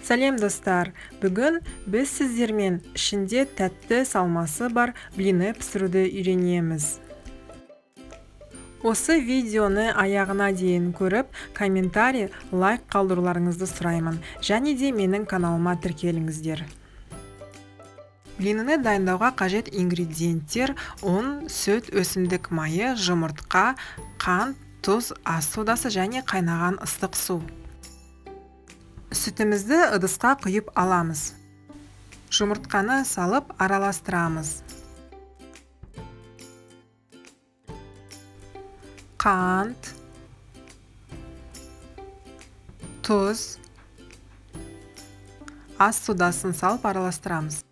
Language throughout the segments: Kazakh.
Сәлем, достар! Бүгін біз сіздермен ішінде тәтті салмасы бар блины пісіруді үйренеміз. Осы видеоны аяғына дейін көріп, комментарий, лайк қалдыруларыңызды сұраймын. Және де менің каналыма тіркеліңіздер. Блиныны дайындауға қажет ингредиенттер: ұн, сүт, өсімдік майы, жұмыртқа, қант, тұз, ас содасы және қайнаған ыстық су. Сүтімізді ыдысқа құйып аламыз. Жұмыртқаны салып араластырамыз. Қант, тұз, ас содасын салып араластырамыз.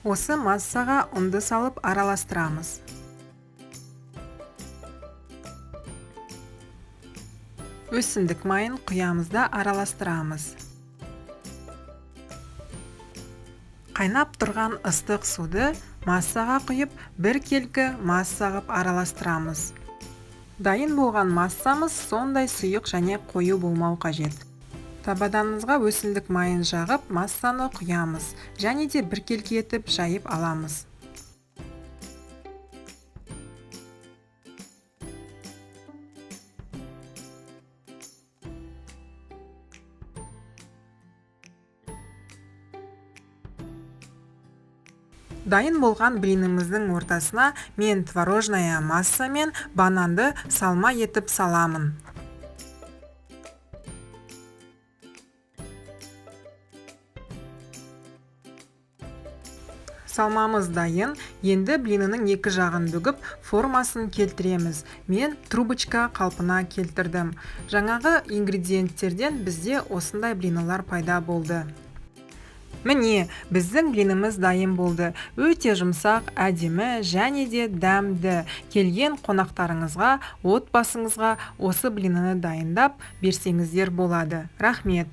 Осы массаға ұнды салып араластырамыз. Өсімдік майын құямыз да араластырамыз. Қайнап тұрған ыстық суды массаға құйып, біркелкі масса қып араластырамыз. Дайын болған массамыз сондай сұйық және қою болмау қажет. Табаданымызға өсімдік майын жағып, массаны құямыз және де біркелкі етіп жайып аламыз. Дайын болған блиніміздің ортасына мен творожная масса мен бананды салма етіп саламын. Салмамыз дайын, енді блинінің екі жағын бүгіп, формасын келтіреміз. Мен трубочка қалпына келтірдім. Жаңағы ингредиенттерден бізде осындай блинылар пайда болды. Міне, біздің блиніміз дайын болды. Өте жұмсақ, әдемі және де дәмді. Келген қонақтарыңызға, отбасыңызға осы блиныны дайындап берсеңіздер болады. Рахмет.